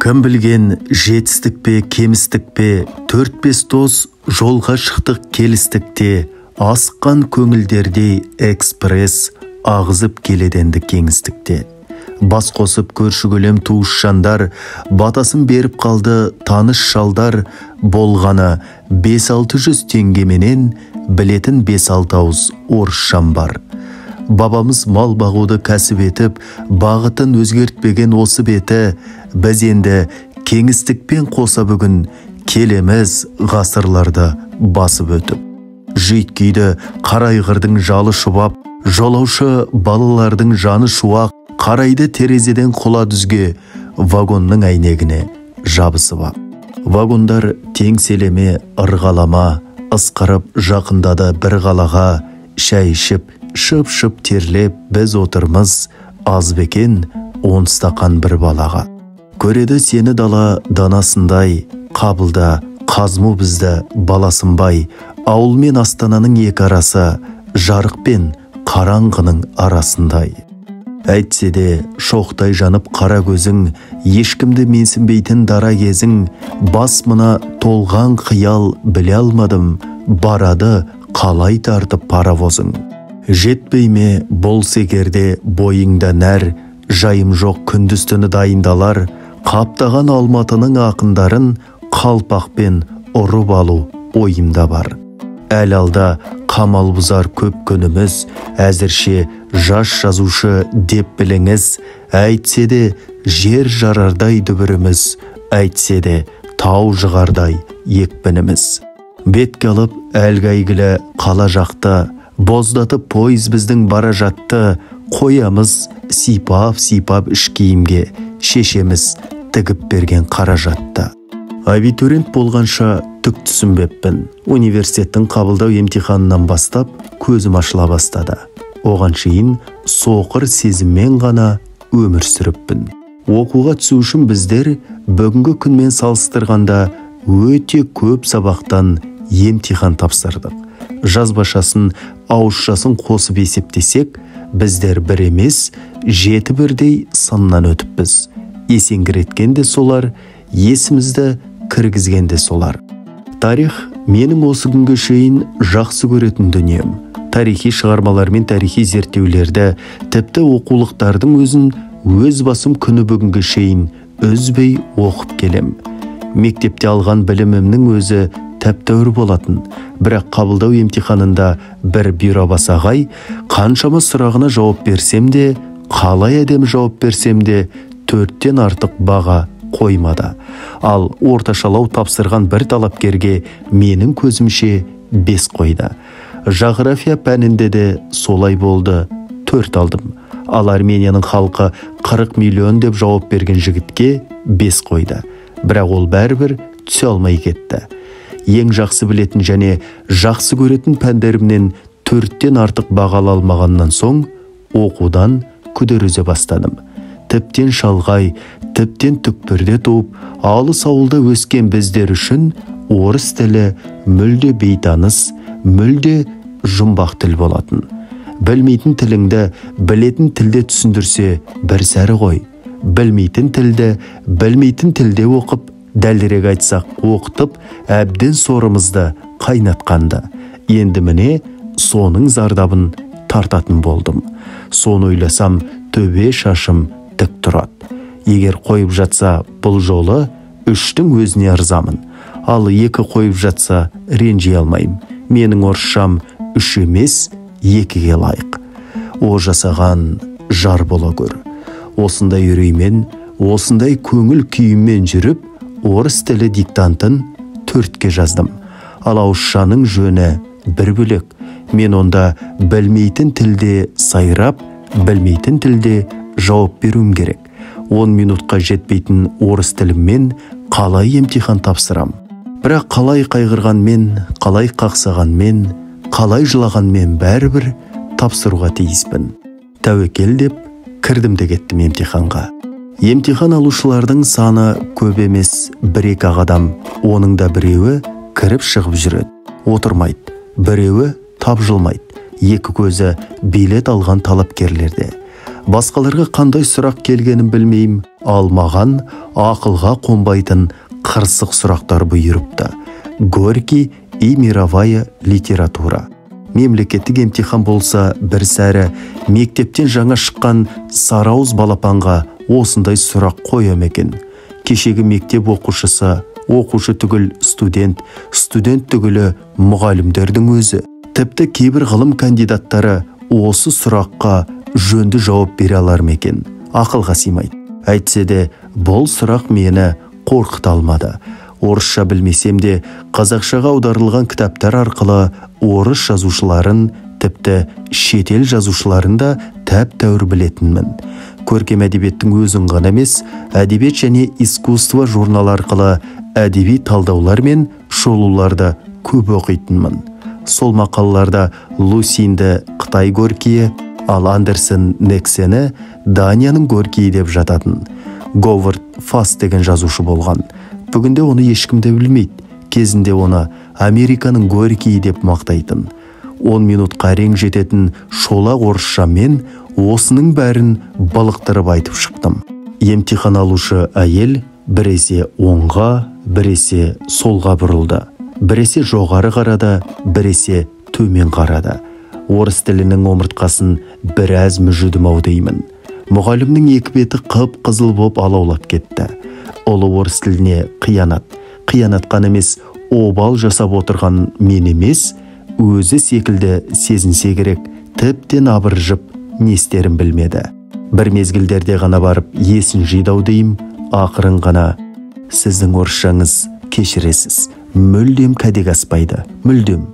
Кім білген жетістік пе, кемістік пе, 4-5 дос жолға шықтық келістікте, асыққан көңілдердей экспресс ағызып келеді енді кеңістікте. Бас қосып көрші көлем туыс жандар, батасын беріп қалды таныс шалдар, болғаны 5-600 теңгеменен білетін 5-6 ауыз орысшам бар. Бабамыз мал бағуды кәсіп етіп, бағытын өзгертпеген осы беті, біз енді кеңістікпен қоса бүгін келеміз ғасырларды басып өтіп. Жүйткиді қарайғырдың жалы шұбап, жолаушы балалардың жаны шуақ, қарайды терезеден құла дүзге, вагонның әйнегіне жабысып ап. Вагондар теңселеме, ырғалама, ысқырып жақындады бір қалаға, шай ішіп, шып-шып терлеп біз отырмыз, азбекен 10 стақан бір балаға. Көреді сені дала данасындай, қабылда қазму бізді баласынбай, ауыл мен астананың екі арасы, жарық пен қараңғының арасындай. Әйтсе де шоқтай жанып қара көзің, ешкімді менсінбейтін дара кезің, бас мына толған қиял біле алмадым, барады қалай тартып паровозың. Жетпей ме бол секерде бойыңда нәр, жайым жоқ күндіз түні дайындалар, қаптаған Алматының ақындарын қалпақпен ұрып алу ойымда бар. Әл алда қамал бұзар көп күніміз, әзірше жас жазушы деп біліңіз, әйтсе де жер жарардай дүбіріміз, әйтсе де тау жығардай екпініміз. Бетке алып әлгі әйгілі қала жақты, боздатып пойыз біздің бара жатты, қоямыз сипап-сипап іш киімге, шешеміз тігіп берген қаражатты. Абитуриент болғанша түк түсінбеппін. Университеттің қабылдау емтиханынан бастап көзім ашыла бастады. Оған шейін соқыр сезіммен ғана өмір сүріппін. Оқуға түсу үшін біздер бүгінгі күнмен салыстырғанда өте көп сабақтан емтихан тапсырдық. Жазбашасын, ауызшасын қосып есептесек, біздер бір емес, 7 бірдей сыннан өтіппіз. Есеңгіреткен де солар, есімізді кіргізген де солар. Тарих менің осы күнге шейін жақсы көретін дүнием. Тарихи шығармалар мен тарихи зерттеулерді, тіпті оқулықтардың өзін өз басым күні бүгінге шейін үзбей оқып келем. Мектепте алған білімімнің өзі тәп-тәуір болатын. Бірақ қабылдау емтиханында бір бұйрабас ағай қаншама сұрағына жауап берсем де, қалай әдемі жауап берсем де, 4-тен артық баға қоймады. Ал орташалау тапсырған бір талапкерге менің көзімше 5 қойды. Жағрафия пәнінде де солай болды, 4 алдым. Ал Арменияның халқы 40 миллион деп жауап берген жігітке 5 қойды. Бірақ ол бәрібір түсе алмай кетті. Ең жақсы білетін және жақсы көретін пәндерімнен 4-тен артық баға ала алмағаннан соң оқудан күдер үзе бастадым. Тіптен шалғай, тіптен түкпірде туып, алыс ауылда өскен біздер үшін орыс тілі мүлде бейтаныс, мүлде жұмбақ тіл болатын. Білмейтін тіліңді білетін тілде түсіндірсе бір сәрі ғой. Білмейтін тілді білмейтін тілде оқып, дәлірек айтсақ, оқытып, әбден сорымызды қайнатқанды. Енді міне соның зардабын тартатын болдым. Соны ойласам, төбе шашым тік тұрады. Егер қойып жатса, бұл жолы 3-тің өзіне ырзамын. Ал 2 қойып жатса, ренжи алмаймын. Менің орысшам 3 емес, 2-ге лайық. О жасаған жар бола көр. Осындай үреймен, осындай көңіл күйіммен жүріп, орыс тілі диктантын 4-ке жаздым. Ал ауызшаның жөні бір бөлек. Мен онда білмейтін тілде сайрап, білмейтін тілде жауап беруім керек. 10 минутқа жетпейтін орыс тіліммен қалай емтихан тапсырам? Бірақ қалай қайғырғанмен, қалай қақсағанмен, қалай жылағанмен бәрібір тапсыруға тиіспін. Тәуекел деп кірдім де кеттім емтиханға. Емтихан алушылардың саны көп емес, 1-2 ақ адам. Оның да біреуі кіріп шығып жүреді, отырмайды, біреуі тапжылмайды. Екі көзі билет алған талапкерлерде. Басқаларға қандай сұрақ келгенін білмеймін, ал маған ақылға қонбайтын қырсық сұрақтар бұйырыпты. Горький и мировая литература. Мемлекеттік емтихан болса бір сәрі, мектептен жаңа шыққан сарауыз балапанға осындай сұрақ қоям екен. Кешегі мектеп оқушысы, оқушы түгіл студент, студент түгілі мұғалімдердің өзі. Тіпті кейбір ғылым кандидаттары осы сұраққа жөнді жауап бере алар ма екен? Ақылға сыймайды. Әйтсе де, бұл сұрақ мені қорқыта алмады. Орысша білмесем де, қазақшаға аударылған кітаптар арқылы орыс жазушыларын, тіпті шетел жазушыларын да тәп-тәуір білетінмін. Көркем әдебиеттің өзін ғана емес, әдебиет және искусство журналы арқылы әдеби талдаулар мен шолуларды көп оқитынмын. Сол мақалаларда Лусинді Қытай Горькийі, ал Андерсен Нексені Данияның Горькийі деп жататын. Говард Фаст деген жазушы болған. Бүгінде оны ешкім де білмейді. Кезінде оны Американың Горькийі деп мақтайтын. 10 минутқа әрең жететін шолақ орысшамен осының бәрін былықтырып айтып шықтым. Емтихан алушы әйел біресе оңға, біресе солға бұрылды. Біресе жоғары қарады, біресе төмен қарады. Орыс тілінің омыртқасын біраз мүжідім ау деймін. Мұғалімнің екі беті қып-қызыл боп алаулап кетті. Ұлы орыс тіліне қиянат, қиянатқан емес, обал жасап отырған мен емес, өзі секілді сезінсе керек, тіптен абыржып не істерін білмеді. Бір мезгілдерде ғана барып есін жиды ау деймін, ақырын ғана: «Сіздің орысшаңыз, кешіресіз, мүлдем кәдеге аспайды, мүлдем.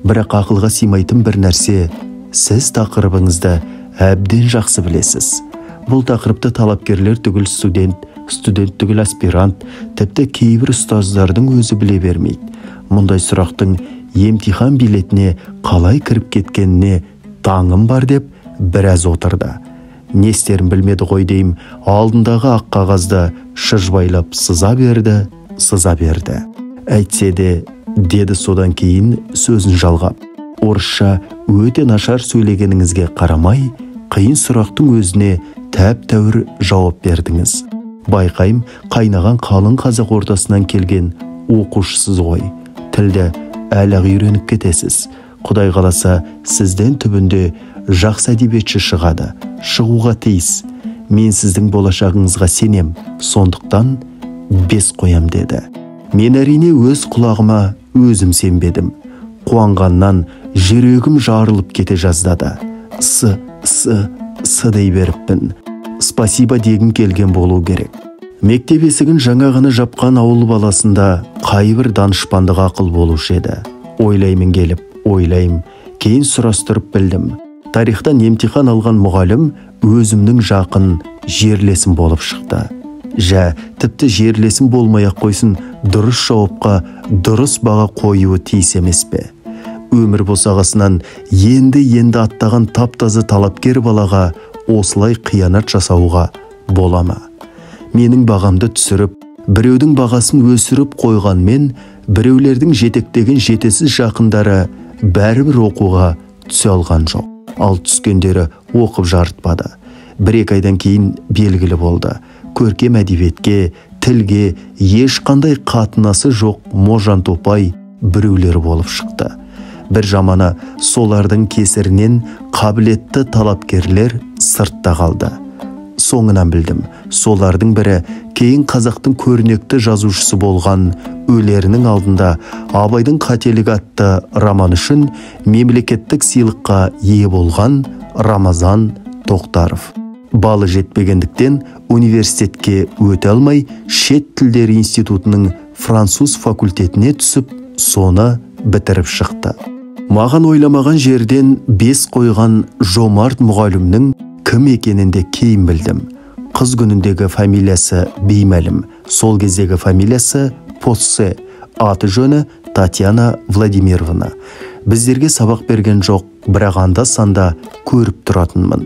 Бірақ ақылға сыймайтын бір нәрсе, сіз тақырыбыңызды әбден жақсы білесіз. Бұл тақырыпты талапкерлер түгіл студент, студент түгіл аспирант, тіпті кейбір ұстаздардың өзі біле бермейді. Мұндай сұрақтың емтихан билетіне қалай кіріп кеткеніне таңым бар» деп біраз отырды. Не істерін білмеді ғой деймін, алдындағы ақ қағазды шыжбайлап сыза берді, сыза берді. Әйтсе де, деді содан кейін сөзін жалғап, орысша өте нашар сөйлегеніңізге қарамай, қиын сұрақтың өзіне тәп-тәуір жауап бердіңіз. Байқайым, қайнаған қалың қазақ ортасынан келген оқушысыз ғой. Тілді әлі-ақ үйреніп кетесіз. Құдай қаласа, сізден түбінде жақсы әдебиетші шығады, шығуға тиіс. Мен сіздің болашағыңызға сенем, сондықтан 5 қоям деді. Мен әрине өз құлағыма өзім сенбедім. Қуанғаннан жүрегім жарылып кете жаздады. С, с, с дей беріппін. Спасибо дегім келген болу керек. Мектеп есігін жаңа ғана жапқан ауыл баласында қайбір данышпандық ақыл болушы еді. Ойлаймын келіп, ойлаймын, кейін сұрастырып білдім. Тарихтан емтихан алған мұғалім өзімнің жақын жерлесім болып шықты. Жә, тіпті жерлесім болмай-ақ қойсын, дұрыс жауапқа дұрыс баға қоюы тиіс емес пе? Өмір босағасынан енді-енді аттаған тап-таза талапкер балаға осылай қиянат жасауға бола ма? Менің бағамды түсіріп, біреудің бағасын өсіріп қойғанмен, біреулердің жетектеген жетесіз жақындары бәрібір оқуға түсе алған жоқ. Ал түскендері оқып жарытпады. Бір-екі айдан кейін белгілі болды. Көркем әдебиетке, тілге ешқандай қатынасы жоқ можан топай біреулер болып шықты. Бір жаманы, солардың кесірінен қабілетті талапкерлер сыртта қалды. Соңынан білдім, солардың бірі кейін қазақтың көрнекті жазушысы болған, өлерінің алдында Абайдың қателігі атты роман үшін мемлекеттік сыйлыққа ие болған Рамазан Тоқтаров. Балы жетпегендіктен университетке өте алмай, шет тілдері институтының француз факультетіне түсіп, соны бітіріп шықты. Маған ойламаған жерден 5 қойған жомарт мұғалімнің кім екенін де кейін білдім. Қыз күніндегі фамилиясы беймәлім, сол кездегі фамилиясы Поссе, аты жөні Татьяна Владимировна. Біздерге сабақ берген жоқ, бірақ анда-санда көріп тұратынмын.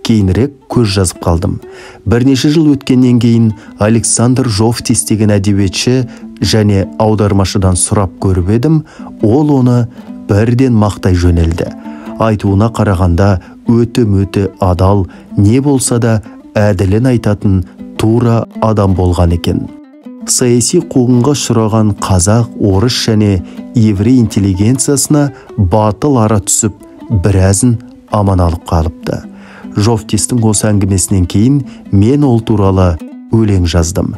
Кейінірек көз жазып қалдым. Бірнеше жыл өткеннен кейін Александр Жовтис деген әдебиетші және аудармашыдан сұрап көріп едім, ол оны бірден мақтай жөнелді. Айтуына қарағанда өте-мөте адал, не болса да әділін айтатын тура адам болған екен. Саяси қуғынға ұшыраған қазақ, орыс және еврей интеллигенциясына батыл ара түсіп, біразын аман алып қалыпты. Жовтистің осы әңгімесінен кейін мен ол туралы өлең жаздым.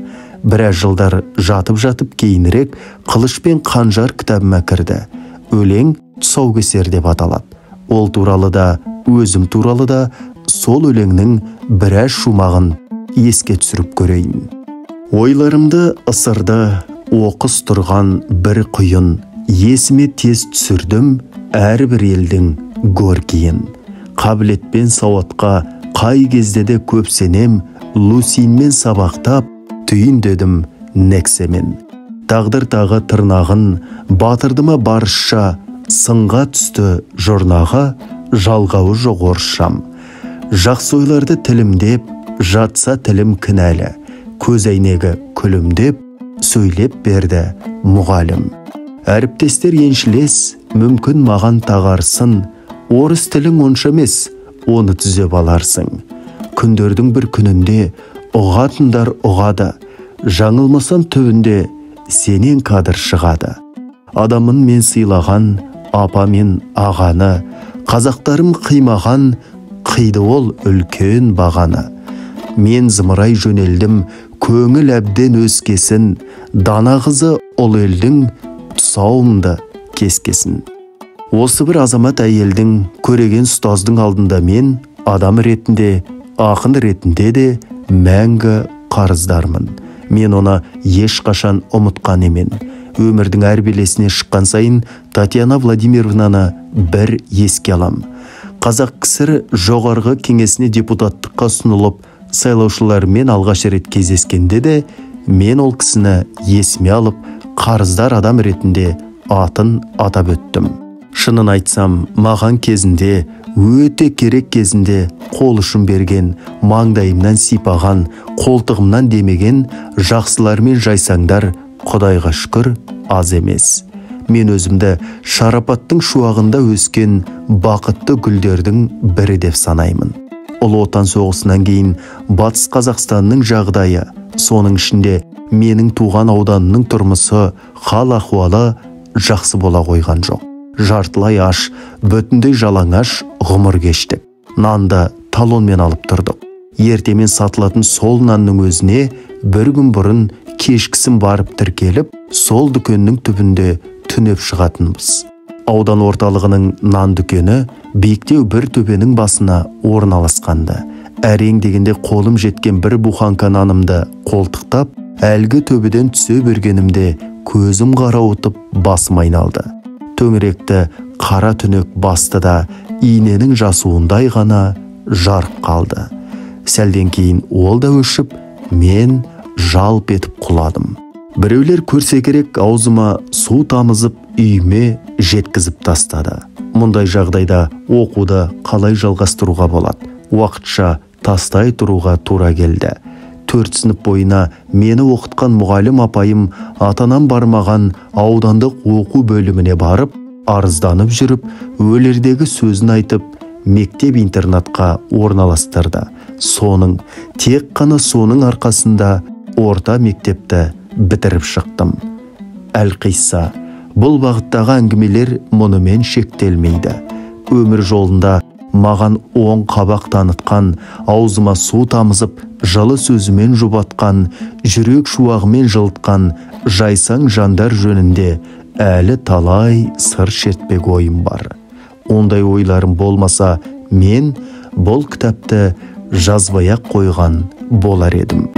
Біраз жылдар жатып-жатып кейінірек «Қылыш пен қанжар» кітабыма кірді. Өлең «Тұсаукесер» деп аталады. Ол туралы да, өзім туралы да сол өлеңнің біраз шумағын еске түсіріп көрейін. Ойларымды ысырды оқыс тұрған бір құйын, есіме тез түсірдім әрбір елдің Горькийін. Қабілетпен сауатқа қай кезде де көп сенем, Лусинмен сабақтап түйіндедім Нексемен. Тағдыр тағы тырнағын батырды ма барысша, сынға түсті жұрнағы, жалғауы жоқ орысшам. Жақсы ойларды тілімдеп, жатса тілім кінәлі, көз әйнегі күлімдеп, сөйлеп берді мұғалім. Әріптестер еншілес, мүмкін маған тағарсын, орыс тілің онша емес, оны түзеп аларсың. Күндердің бір күнінде ұғатындар ұғады, жаңылмасам түбінде сенен кадр шығады. Адамын мен сыйлаған, апа мен ағаны, қазақтарым қимаған, қиды ол үлкен бағаны. Мен зымырай жөнелдім, көңіл әбден өскесін, дана қызы ұл елдің тұсауымды кескесін. Осы бір азамат әйелдің, көреген ұстаздың алдында мен адам ретінде, ақын ретінде де мәңгі қарыздармын. Мен оны ешқашан ұмытқан емен. Өмірдің әр белесіне шыққан сайын Татьяна Владимировнаны бір еске алам. Қазақ КСР жоғарғы кеңесіне депутаттыққа ұсынылып, сайлаушылармен алғаш рет кездескенде де мен ол кісіні есіме алып, қарыздар адам ретінде атын атап өттім. Шынын айтсам, маған кезінде, өте керек кезінде қол ұшын берген, маңдайымнан сипаған, қолтығымнан демеген жақсылар мен жайсаңдар, Құдайға шүкір, аз емес. Мен өзімді шарапаттың шуағында өскен бақытты гүлдердің бірі деп санаймын. Ұлы Отан соғысынан кейін Батыс Қазақстанның жағдайы, соның ішінде менің туған ауданымның тұрмысы, хал ахуалы жақсы бола қойған жоқ. Жартылай аш, бүтіндей жалаңаш ғұмыр кештік. Нанды талонмен алып тұрдық. Ертемен сатылатын сол нанның өзіне бір күн бұрын кешкісін барып тіркеліп, сол дүкеннің түбінде түнеп шығатынбыз. Аудан орталығының нан дүкені биіктеу бір төбенің басына орналасқанды. Әрең дегенде қолым жеткен бір буханка нанымды қолтықтап, әлгі төбеден түсе бергенімде көзім қарауытып басым айналды. Төңіректі қара түнек басты да иненің жасуындай ғана жарық қалды. Сәлден кейін ол да өшіп, мен жалп етіп құладым. Біреулер көрсе керек, аузыма су тамызып, үйіме жеткізіп тастады. Мұндай жағдайда оқуды қалай жалғастыруға болады? Уақытша тастай тұруға тура келді. 4 сынып бойына мені оқытқан мұғалім апайым ата-анам бармаған аудандық оқу бөліміне барып, арызданып жүріп, өлердегі сөзін айтып, мектеп-интернатқа орналастырды. Соның, тек қана соның арқасында орта мектепті бітіріп шықтым. Әлқисса, бұл бағыттағы әңгімелер мұнымен шектелмейді. Өмір жолында маған оң қабақ танытқан, аузыма су тамызып, жылы сөзімен жұбатқан, жүрек шуағымен жылытқан жайсаң жандар жөнінде әлі талай сыр шертпек ойым бар. Ондай ойларым болмаса, мен бұл кітапты жазбай-ақ қойған болар едім.